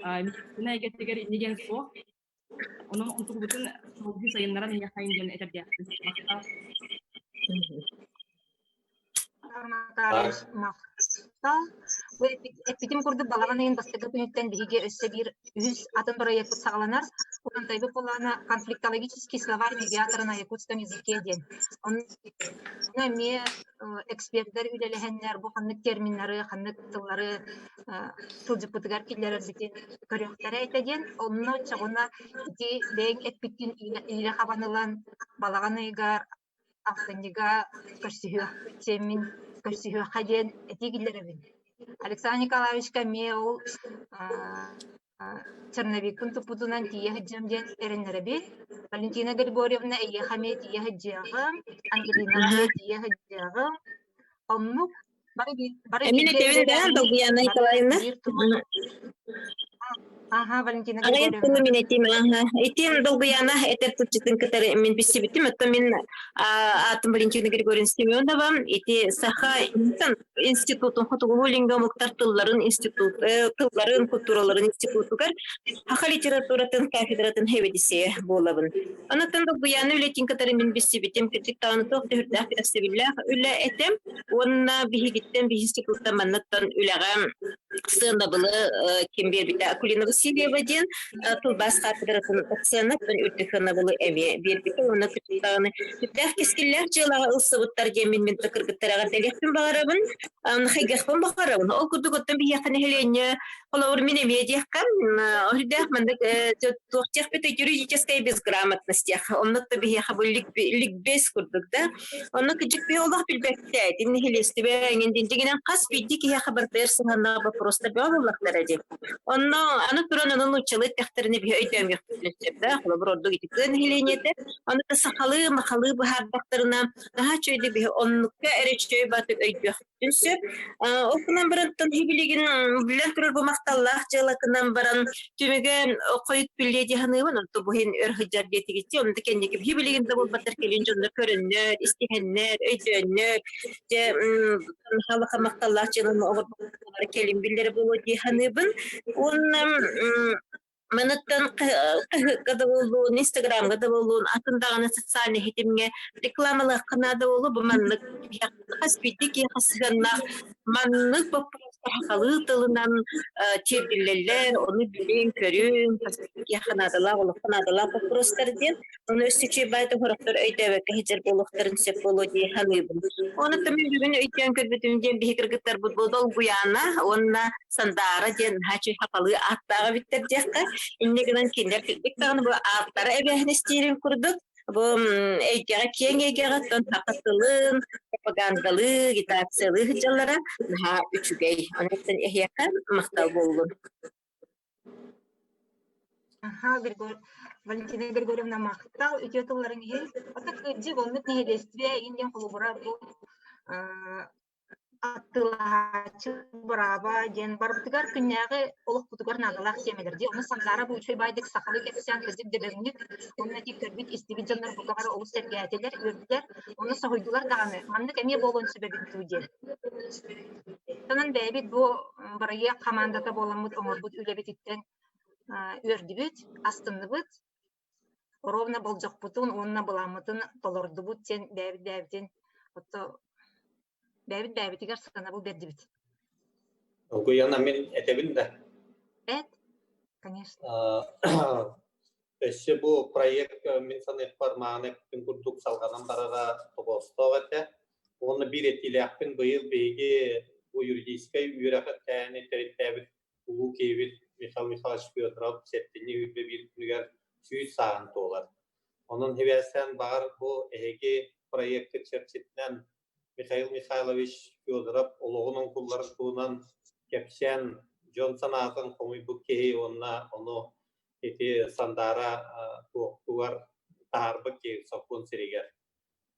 медицина эйгэтигэр инньэ диэн суох. Онон онтукубутун салгыы сайыннаран иһиэххэйин диэн этэрдээхпин. Махтал. Махтал. Бу эппитим курдук балаҕан ыйын бастакы күнүттэн биһиги өссө биир үһүс атын бырайыакпыт саҕаланар. Онтайбыт былаана конфликтологический словарь медиатора на якутском языке диэн. Онно эмиэ экспердэр үлэлэһэннэр бу ханнык терминнары, ханнык тыллары сылдьыппытыгар киллэрэрбитин көрүөхтэрэ этэ диэн. Онно чоҕуна ити бэйэҥ эппиккин иилэ хабан ылан балаҕан ыйыгар алтынньыга көрсүһүөхпүт сиэммин көрсүһүөххэ диэн этии киллэрэбин. Александр Николаевичка эмиэ ол черновикпын туппутунан тиийэ сылдьыам диэн эрэннэрэбин. Валентина Григорьевна эйиэхэ эмиэ тиийэ сылдьыаҕым, Ангелинаҕа эмиэ тиийэ сылдьыаҕым. Оннук бары бары Мин бииргэ этэбин да, үлэлээһини Долгуяна бары Николаевна. биир туман Аха, Валентина Аҕыйах Григорьевна. тылы мин этим, аха. Итин Долгуяна этэр тылчытын кытары мин билсибитим. Оттон мин аатым Валентина Григорьевна Семенова. Ити Саха институтун хотугулуу илиҥҥи омуктар тылларын институт тылларын культураларын институтугар саха литературатын кафедратын хэбидисиэ буолабын. Онон Долгуяна үлэтин кытары мин билсибитим. Кырдьык даҕаны туох да үрдээх кэрэхсэбиллээх үлэ этим. Уонна биһигиттэн биһи институттан манныттан үлэҕэ сыанабылы ким биэрбитэ Акулина Васильева диэн тылбаас кафедратын доцена үрдүк сыанабылы эмиэ биэрбитэ уонна даҕаны сүрдээх кэскиллээх дьыалаҕа ылсыбыттар диэн мин мин кыргыттар эҕэрдэлиэхпин баҕарабын, хайгыахпын баҕарабын. Ол курдук оттон биһиэхэ нэһилиэнньэ холобур мин эмиэ диэххэ үрдээх маннык туох диэхпит юридическая безграмотность диэх оннук да биһиэхэ бу ликбез курдук да Онно кыдьык киһи олох билбэттэ, итин нэһилиэстибэ эҥин дьиҥинэн хас биирдии киһиэхэ барытыгар сыһыаннаах боппуруостар бөҕө буоллахтара дии. Онно аны туран ону нууччалыы эттэхтэринэ биһи өйдөөмүөхпүтүн сөп да, холобур ордук ити тыа нэһилиэнньэтэ. Аны да сахалыы, махалыы быһаардахтарына наһаа үчүгэйдик биһи оннукка эрэ үчүгэй баатык өйдүөхпүтүн сөп. Ол гынан баран билигин билэн турар бу махталлаах дьыалакынан баран Түмүгэ хойут биллиэ дии саныыбын, онто бу иһин өр сылдьар диэтигитти, онто кэнники биһи билигин да буолбаттар кэлин дьоннор көрөннөр, истиһэннэр, өйдөөннөр, дьэ халаха махталлаах дьыаланы оҥорбуттар кэлин биллэрэ буолуо дии саныыбын. Уонна маныттан хаһыакка да буоллун, инстаграмҥа да буоллун, атын даҕаны социальнай ситимҥэ рекламалыахха наада буолуо, бу маннык хас биирдии киһиэхэ сыһыаннаах маннык боппуруос. сахалыы тылынан тиэрдиллэллэр, ону билиҥ-көрүҥ, киһиэхэ наадалаах, олоххо наадалаах боппуруостар диэн. Ону өссө үчүгэй баайда сорохтор өйдөөбөккө сылдьар буолуохтарын сөп буолуо дии саныыбын. Ону мин бүгүн өйдөөн көрбүтүм диэн биһи кыргыттарбыт бу Долгуйаана уонна Сандаара диэн наһаа үчүгэй сахалыы ааттаах эбиттэр диэххэ. Инньэ гынан кинилэр кырдьык даҕаны бу ааттара эбээһинэстиирин курдук бу эйгэҕэ киэҥ эйгэҕэ оттон саха тылын пропагандалыы, агитациялыы сылдьаллара наһаа үчүгэй. Онон эһиэхэ махтал буоллун. Аха, Григор... Валентина Григорьевна махтал үтүө тылларыҥ иһин. Ата кырдьык оннук нэһилиэстибэ индиан холобура бу аттылаһааччы бырааба диэн барбытыгар күннээҕи олохпутугар наадалаах тиэмэлэр дии. Ону Сандаара бу үчүгэй баайдык сахалыы кэпсээн кырдьык дөбөҥнүк уонна ити көрбүт истибит дьоннор бука бары олус сэргээтилэр, үөрдүлэр, уонна соһуйдулар даҕаны. Маннык эмиэ буолуон сөп эбит дуу диэн. Онон бэйэбит бу бырайыак хамаандата буоламмыт оҥорбут үлэбититтэн үөрдүбүт, астынныбыт. Ровно болдьохпутун уонна былааммытын толордубут диэн бэйэбит бэйэбитин отто бэйэбит бэйэбитигэр сыанабыл биэрдибит. Долгуйана мин этэбин да. Эт, конечно. Өссө бу проект мин саныахпар мааны эппитин курдук салҕанан барара тоҕоостоох этэ. Уонна биир этиилээхпин быйыл биһиги бу юридическай үөрэх тэрээһини төрүттээбит улуу киһибит Михаил Михайлович Федоров сэттинньи 21 күнүгэр 100 сааһын туолар. Онон сибээстээн баҕар бу эһиги проекткыт чэрчитинэн Михаил Михайлович Федоров олоҕун оҥкулларын туһунан кэпсээн дьон санаатын хомуйбут киһи уонна ону ити Сандаара туохтугар таһаарбыт киһи сокуон сиригэр.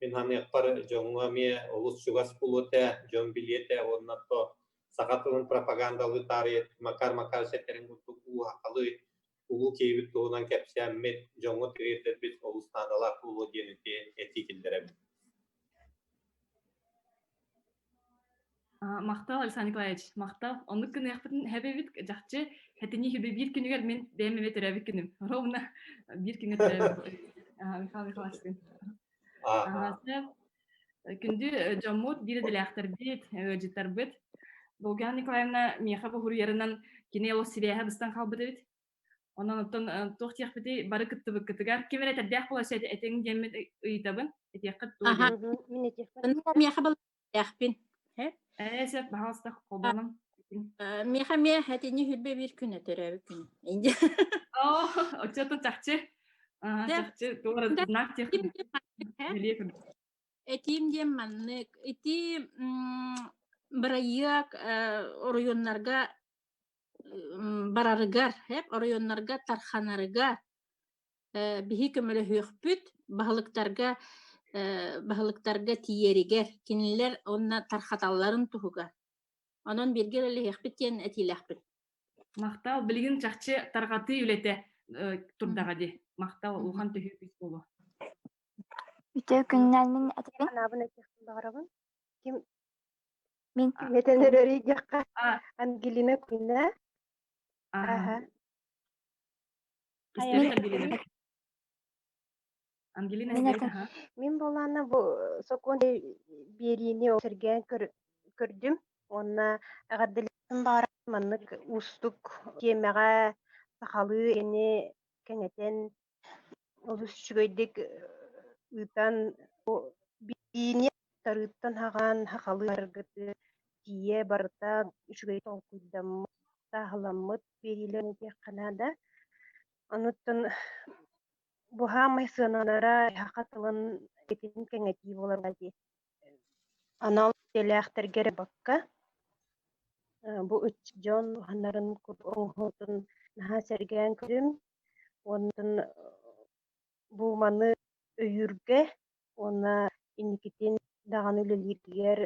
Мин саныахпар дьоҥҥо эмиэ олус чугас буолуо этэ, дьон билиэ этэ уонна то саха тылын пропагандалыы таарыйа Макар Макарович этэрин курдук уу сахалыы улуу киһибит туһунан кэпсээммит, дьоҥҥо тириэрдэрбит олус наадалаах буолуо диэн этии киллэрэбин. Махтал, Александр Николаевич, махтал. Оннук гыныахпытын хэбэбит дьахчы хэтини хүбэ биир күнүгэр мин бэйэм эмиэ төрөөбүт күнүм. Ровно биир күҥҥэ төрөөбүт Михаил Михайловичтыын. Күндү дьоммут, биир идэлээхтэрбит, ыалдьыттарбыт. Долган Николаевна миэхэ бу суруйарынан кини олох сибээһэ быстан хаалбыт эбит. Онон оттон туох диэхпитий бары кыттыбыккытыгар ким эрэ этэрдээх буола этиҥ диэммин ыйытабын. Этиэххит дуо диэн. Мин этиэхпин. Миэхэ балыктаахпын. Ээ, сөп, пожалуйста, холбонум. Миэхэ эмиэ этини хүрбэ биир күн төрөөбүт күн. Оо, оччотун чахчы. Чахчы, туора знак тех. Этиим диэн маннык. Ити бырайыак оройуоннарга барарыгар, оройуоннарга тарханарыгар биһи көмөлөһүөхпүт баһылыктарга баһылыктарга тиийэригэр кинилэр уонна тархаталларын туһугар. Онон бииргэ үлэлэһиэхпит диэн этиилээхпин. Махтал, билигин чахчы тарҕатыы үлэтэ турдаҕа дии. Махтал, улахан төһүү күүс буолуо. Үтүө күннээн мин этэбин. Анаабын этиэхпин баҕарабын. Ким Мин этэн эрэрий диэххэ Ангелина күнэ. Аха. Ангелина. Ангелина Мин буолаана бу сокуон биэриини сэргээн көрдүм уонна эҕэрдэлиэхпин баҕарабын маннык уустук тиэмэҕэ сахалыы эни кэҥэтэн олус үчүгэйдик ыытан биэриини тарыыттан хаҕаан сахалыы аргыты тиийэ барыта үчүгэй толкуйдаммыт сааһыламмыт биэриилэр диэххэ наада. Онуттан бу хаамай сыаналара саха тылын этин кэҥэтии буолар дии. Анал идэлээхтэргэ эрэ бакка бу ыччат дьон уһанарын оҥоһуутун наһаа сэргээн көрүм. Уонна бу маны өйүүргэ уонна инникитин даҕаны үлэлииргэр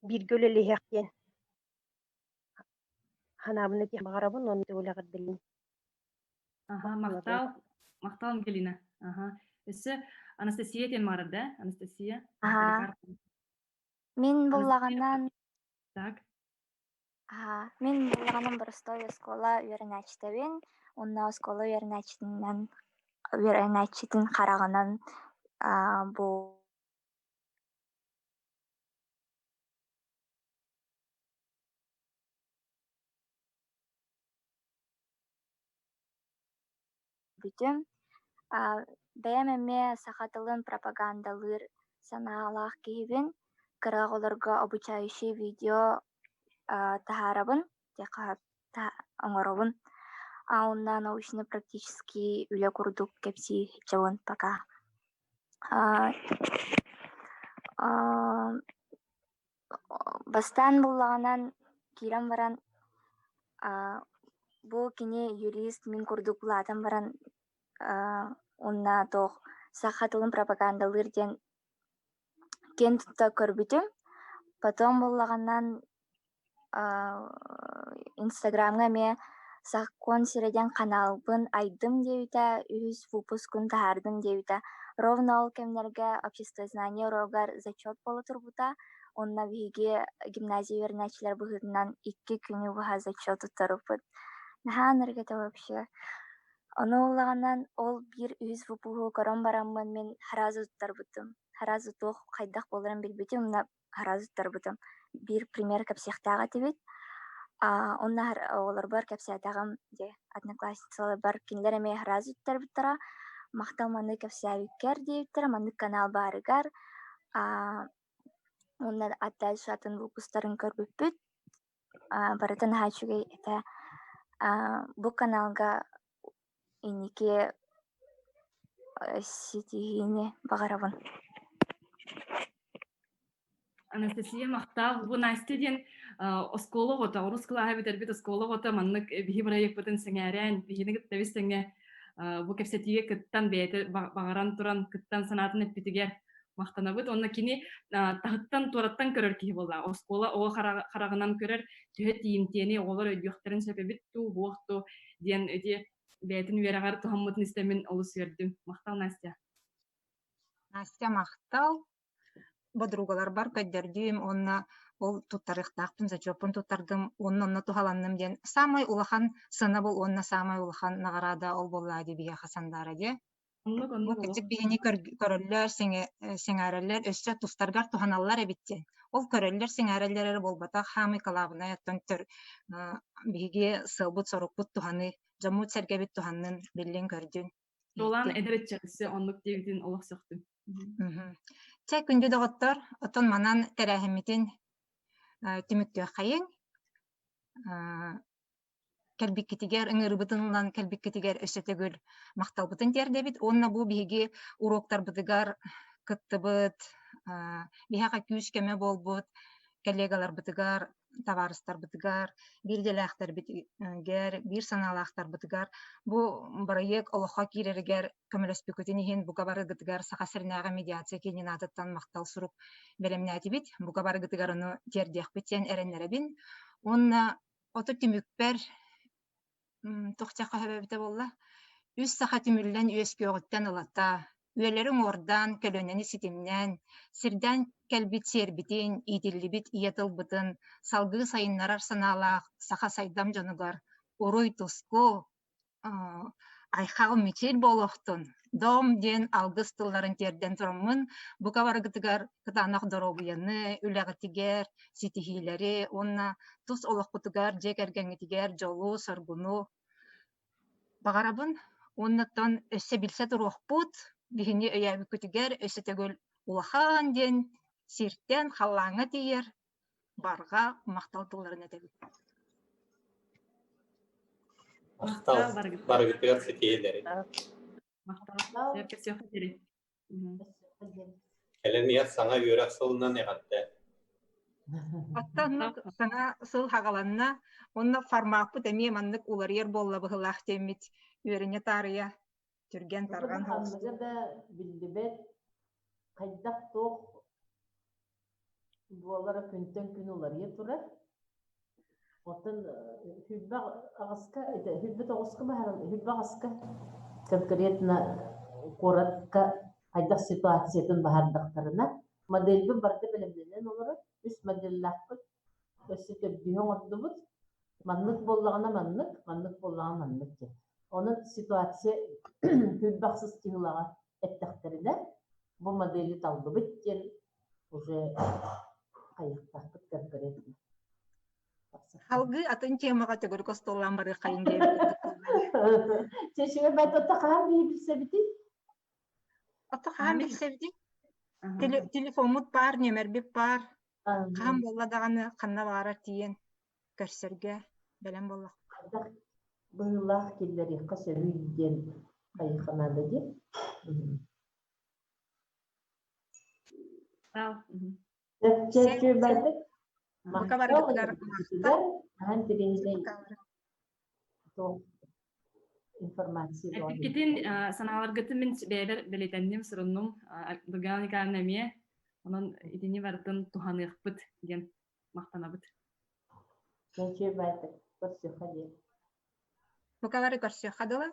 бииргэ үлэлэһиэх диэн Ханаабын этиэх баҕарабын уонна үлэҕирдилин. Аха, махтал. Махтал, Ангелина. Аха. Өссө Анастасия диэн баҕарар да? Анастасия. Аха. Мин буллаҕынан Так. Аха. Мин буллаҕынан боростуой оскуола үөрэнээччитэбин. Уонна оскуола үөрэнээччитинэн үөрэнээччитин хараҕынан аа бу үөрбүтүм. Бэйэм эмиэ саха тылын пропагандалыыр санаалаах киһибин. Кыра оҕолорго обучающий видео таһаарабын, оҥоробун. Уонна научно-практический үлэ курдук кэпсии сылдьабын пока. Бастаан буллаҕынан киирэн баран бу кини юрист мин курдук улаатан баран уонна туох саха тылын пропагандалыыр диэн киэн тутта көрбүтүм. Потом буллаҕынан Инстаграмҥа эмиэ Сокуон сирэ диэн ханаалбын айдым диэбитэ, үһүс выпускун таһаардым диэбитэ. Ровно ол кэмнэргэ обществознание уруогар зачет буола турбута. Уонна биһиги гимназия үөрэнээччилэр быһыытынан 2 күнү быһа зачет туттарбыппыт. Наһаа ынырык этэ вообще. Ону ыллаҕынан ол биир үһүс выпуһу көрөн бараммын мин сразу туттарбытым. Сразу туох хайдах буоларын билбитим уонна сразу туттарбытым. Биир пример кэпсиэхтээх этибит. Онно оҕолорбор кэпсээтэҕим дии одноклассницаларбар кинилэр эмиэ сразу туттарбыттара. Махтал маннык кэпсээбиккэр диэбиттэрэ, маннык канал баарыгар. Уонна дальше атын выпустарын көрбүппүт. Барыта наһаа үчүгэй этэ. Бу каналга инники ситиһиини баҕарабын. Анастасия махтал. Бу Настя диэн оскуола оҕото, урус кылааһы бүтэрбит оскуола оҕото маннык биһи бырайыакпытын сэҥээрэн, биһини кытта бис тэҥҥэ бу кэпсэтиигэ кыттан бэйэтэ баҕаран туран кыттан санаатын эппитигэр махтанабыт. Уонна кини таһыттан туораттан көрөр киһи буолла. Оскуола оҕо хараҕынан көрөр, төһө тиийимтиэни оҕолор өйдүөхтэрин сөп эбит дуу, суох дуу диэн ити бэйэтин үөрэҕэр туһаммытын истэммин олус үөрдүм. Махтал, Настя. Настя, махтал. Бодругаларбар көрдөрдүүм уонна ол туттарыахтаахпын зачеппун туттардым уонна онно туһаланным диэн саамай улахан сыанабыл уонна саамай улахан наҕараада ол буоллаа дии биһиэхэ Сандаара диэ. Оннук, Бу оннук кырдьык биһини көрөллөр, сэҥээрэллэр, өссө тустаргар туһаналлар эбит диэн. Ол көрөллөр, сэҥээрэллэр эрэ буолбатах, хаамый кылаабынай оттон төр биһиги сыалбыт-сорукпут туһаныы, дьоммут-сэргэбит туһаннын, биллин-көрдүн. Туолаан эдэр ыччат өссө оннук диэбитин олох сөхтүм. Чэ, күндү доҕоттор, оттон манан тэрээһиммитин түмүктүөххэйиҥ. Кэлбиккитигэр, ыҥырыыбытын ылан кэлбиккитигэр өссө төгүл махталбытын тиэрдэбит уонна бу биһиги уруоктарбытыгар кыттыбыт, биһиэхэ күүс-көмө буолбут коллегаларбытыгар, табаарыстарбытыгар, биир идэлээхтэрбитигэр, биир санаалаахтарбытыгар бу бырайыак олоххо киирэригэр көмөлөспүккүтүн иһин бука барыгытыгар Саха сиринээҕи медиация киинин аатыттан махтал сурук бэлэмнээтибит. Бука барыгытыгар ону тиэрдиэхпит диэн эрэннэрэбин. Уонна Ото түмүкпэр туох эбитэ буолла, үс саха түмүллэн үөскүөҕүттэн ылата, үөлэри уҥуордаан, көлүөнэни ситимнээн, сирдээн кэлбит сиэрбитин, иитиллибит ийэ тылбытын салгыы сайыннарар санаалаах саха сайдам дьонугар уруй-туску, айхал мичил буолуохтун, дом диэн алгыс тылларын тиэрдэн тураммын, бука барыгытыгар кытаанах доруобуйаны, үлэҕитигэр ситиһиилэри уонна тус олоххутугар, дьиэ кэргэҥҥитигэр дьолу-соргуну баҕарабын. Уоннаттан өссө билсэ туруохпут, биһини өйөөбүккүтүгэр өссө төгүл улахан диэн сиртэн халлааҥҥа тиийэр барҕа махтал тылларын этэбит. Махтал барыгытыгар ситиһиилэри. Махтал. Кэлэн иһэр саҥа үөрэх сылынан эҕэрдэ. Оттон саҥа сыл хагаланна, уонна формаппыт эмиэ маннык уларыйар буолла быһылаах диэммит үөрэнэ таарыйа түргэн тарҕан Ханныга да биллибэт хайдах туох буолара күнтэн күн уларыйа турар. Оттон хүлбэх аҕыска хүлбэ тоҕуска баһаран хүлбэ аҕыска конкретно куоракка хайдах ситуациятын баһардахтарына модельбын барыта бэлэмнэнэн олорор. Үс модельлаахпыт. Өссө төрдүһү оҥордубут. Маннык буоллаҕына маннык, маннык буоллаҕына маннык диэн. Онон ситуация хүлбэ ахсыс чыһылаҕа эттэхтэринэ бу модели таллыбыт диэн уже хайыахтаахпыт конкретно. Халгыы атын темаҕа төгүрүк остуоллаан барыаххайын диэбит курдук. Чэчигэ бэт отто хаһан биһи билсэбитий? Отто хаһан билсэбитий? Телефоммут баар, нүөмэрбит баар. Хаһан буолла даҕаны ханна баҕарар тиийэн көрсөргө бэлэм буоллах. Хайдах быһыылаах киллэриэххэ сөбүй диэн хайыха наада диэн. Чэччүбэтик Бука барытыгар махтал. Ахан тириһинэй информация Эппиккитин санааларгытын мин бэйэбэр бэлиэтэнним, суруннум. Дуган Николаевна эмиэ. Онон итини барытын туһаныахпыт диэн махтанабыт. Чэччүбэтик көрсүөххэ диэн. Бука бары көрсүөххэ дылы.